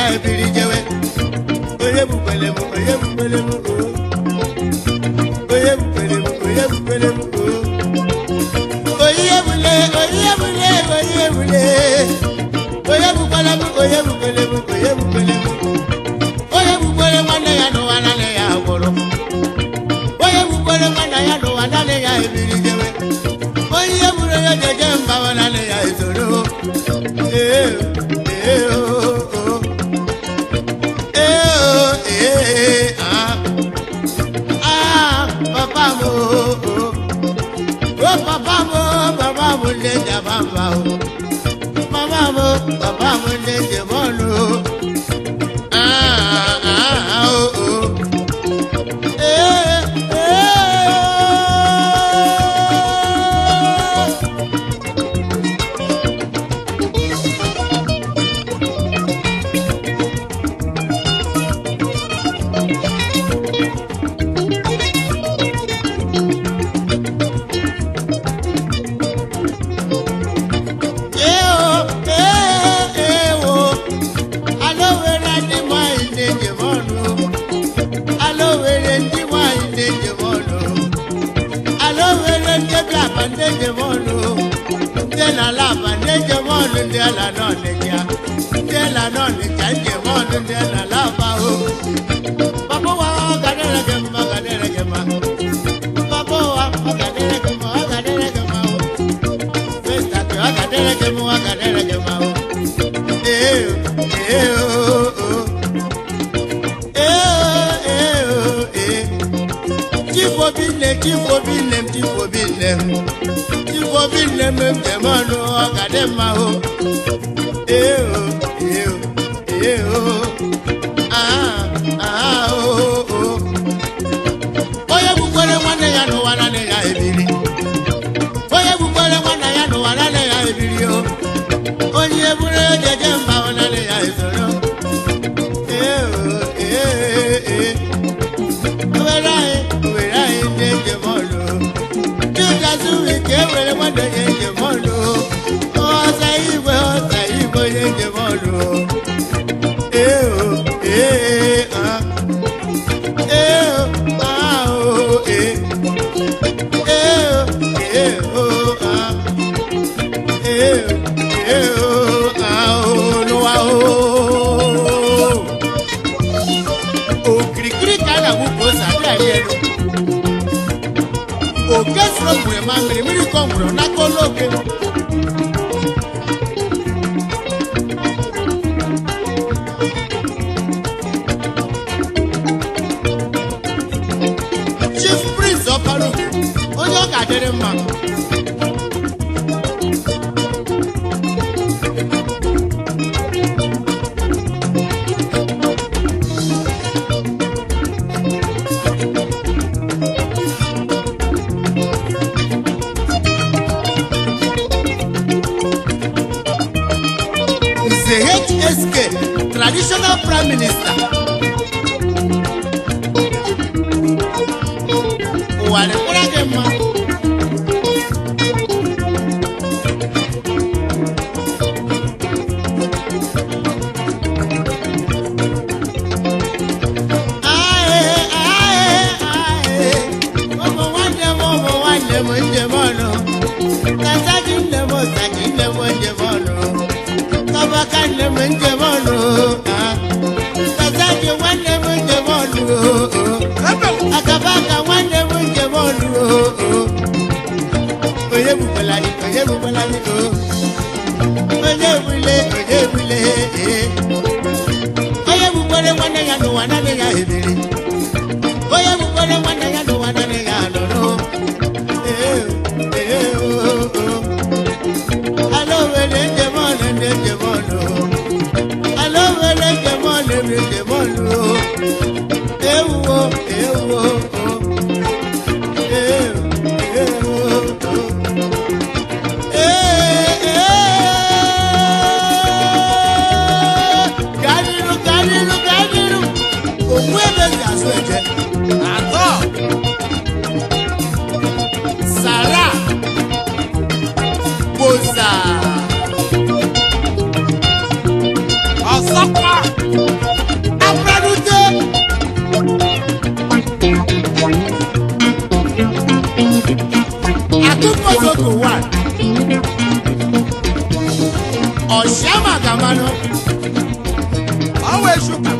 ya ebiri jewe. Onye bukwele m, onye bukwele m, o. Onye bukwele m, onye bukwele m, o. Onye bule, onye bule, onye bule. Onye bukwele m, onye bukwele m, onye bukwele m. Onye bukwele nwanne ya n'ụwa naanị ya gwụrụ. Onye bukwele nwanne ya n'ụwa naanị ya ebiri jewe. Onye buru ya jeje mba naanị ya esoro. Ee, ee, oo, oo. Ee, ee, ah. Ah, papa m, oo, oo. O papa m, papa m nne jaba mba o. Mama m, papa m nne jebe ọnụ o. Ah, ah, ah, o, o. Ee, ee. Ee, ee, ee, o. Alowere ndị nwanyị na-ejem ọnụ. Alowere ndị nwanyị na-ejem ọnụ. Alowere ndị bi aba na-ejem ọnụ. Ndị na-ala aba na-ejem ọnụ, ndị ala n'Ọnịcha. Ndị ala n'Ọnịcha njem ọnụ, ndị ala aba o. Papa ụwa, ọ ga-adịrị gị mma, ọ ga-adịrị gị mma. Papa ụwa, ọ ga-adịrị gị mma, ọ ga-adịrị gị mma o. Mr. Ọ ga-adịrị gị mma, ọ ga-adịrị gị mma o. Ee, ee, oo, oo. Ee, ee, oo, ee. Chief Obinne, Chief Obinne m, Chief Obinne m. Chief Obinne m, njem ọnụ, ọ ga-adị mma o. Ee, oo, ee, oo, ee, oo. Ah, ah, oo, oo. Onye gbukwere nwanne ya n'ụwa naanị ya ebiri. Onye gbukwere nwanne ya n'ụwa naanị ya ebiri o. Onye buru ejeje mba ọ naanị ya esoro. Ee, oo, ee, ee. Owere anyị, owere anyị ndị njem ọnụ. Judas Wike ewere nwanne ya njem ọnụ. Ọsa igwe, ọsa igwe onye njem ọnụ. Ee, oo, ee, ah. Ee, oo, ah, oo, ee. Ee, oo, ee, oo, ah. Ee, ee, oo, ah, oo, n'ụwa, oo. Okirikiri ka a na-agwụ ka ose adị arị elu. Oke soro ngwere ma mmiri mmiri kọ ngwere n'aka olu oke. Chief Prince Ọpalugo, onye ọ ga-adịrị mma. Nze HSK, traditional prime minister. Ụwa dịkwara gị mma. Ae, ae, ae. Ụmụ nwanne m, ụmụ nwanne m, njem ọnụ. Kasaji nne m, saji nne m, njem ọnụ. Kabaka nne m, njem ọnụ. Ah. Kasaji nwanne m, njem ọnụ. Akabaka nwanne m, njem ọnụ. Onye bukwala anyị, onye bukwala anyị, o. Onye bule, onye bule, ee. Onye bukwere nwanne ya n'ụwa naanị ya ebiri. Onye bukwere nwanne ya n'ụwa naanị ya nọrọ. Ee, ee, oo, oo. Ala owere njem ọnụ, ndị njem ọnụ. Ala owere njem ọnụ, ndị njem ọnụ. Ewuwo, ewuwo, oo. Ee, ee, oo, oo. Ee, ee. Osiama gamanụ. Ọwa eshuka.